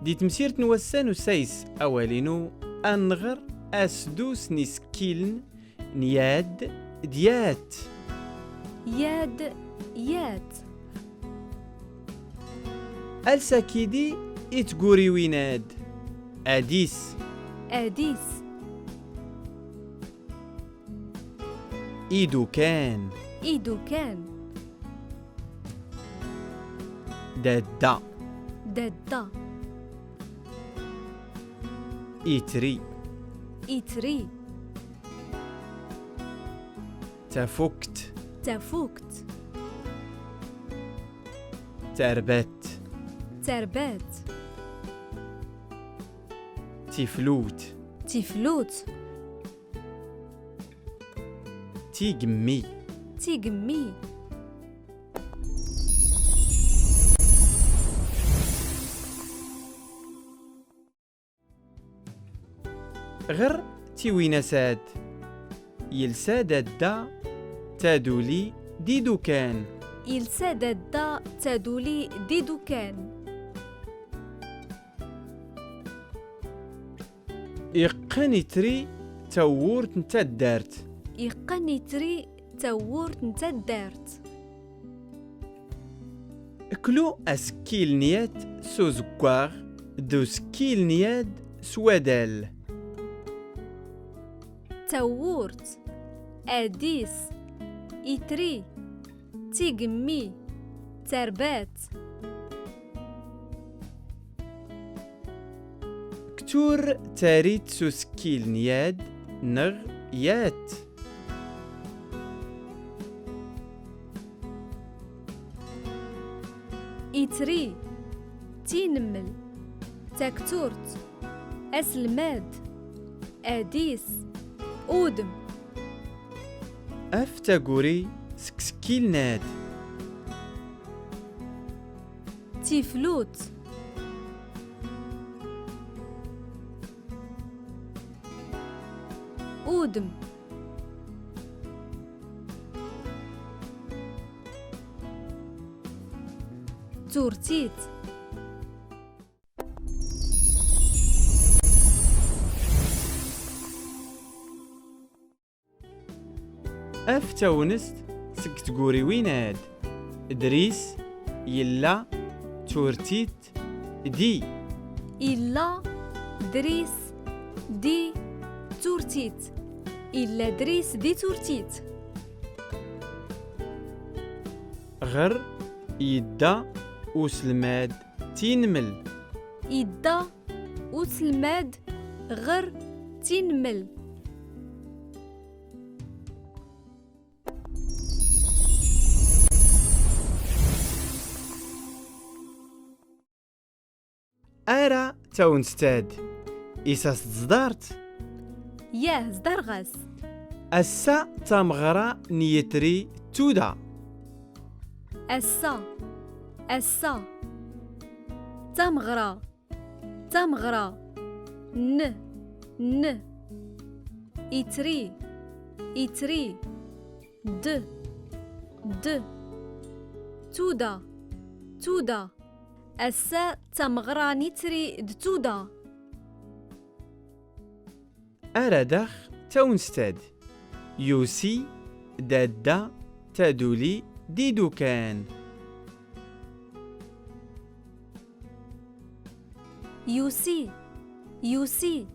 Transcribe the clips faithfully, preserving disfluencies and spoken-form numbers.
Di temsirt n wass-a n usayes awal-inu, ad nɣer asdus n isekkilen n yad d yat. Yad, yat. Als akidi i tguriwin ad. Adis. Adis. Idukan. Idukan. Dadda. Dadda. Itri. Itri. Tafukt. Tafukt. Tarbat. Tarbat. Tiflut. Tiflut. Tigemmi. Tigemmi. Ɣer tiwinas ad. Yelsa dadda taduli d idukan. Yelsa dadda taduli d idukan. Iqqen Itri tawwurt n taddart. Iqqen Itri tawwurt n taddart. Klu asekkil n yat s uzeggaɣ d usekkil n yad s wadal. Tawwurt, adis, itri, tigemmi, tarbat. Ktur tarit s usekkil n yad neɣ yat. Itri, tinmel, takturt, aselmad, adis, udem. Af taguri seg isekkilen ad. Tiflut. Udem. Turtit. Af tawinest seg tguriwin ad. Dris, yella, turtit, di. Illa, dris, di, turtit. Illa dris di turtit. Ɣer, yedda, uselmad, tinmel. Idda uselmad ɣer tinmel. Ara tawinest ad. Is as-tẓḍart? Yah, ẓḍarɣ-as. Ass-a d tameɣra n Yitri d Tuda. Ass-a, ass-a. D tameɣra, d tameɣra. N, n. Itri, itri. D, d. Tuda, tuda. Ass-a d tameɣra n Itri d Tuda. Ara dax tawinest ad. Yusi dadda taduli d idukan. Yusi, yusi.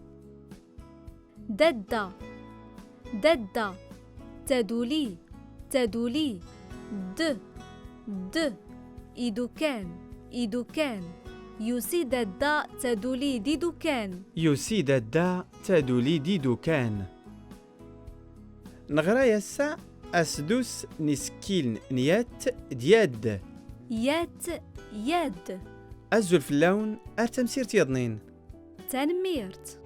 Dadda, dadda. Taduli, taduli. D, d. Idukan, idukan. Yusi dadda taduli d idukan. Yusi dadda taduli d idukan. Neɣra ass-a asdus n isekkilen n yat d yad. Yat, yad. Azul fell-awen, ar tamsirt yaḍnin. Tanemmirt.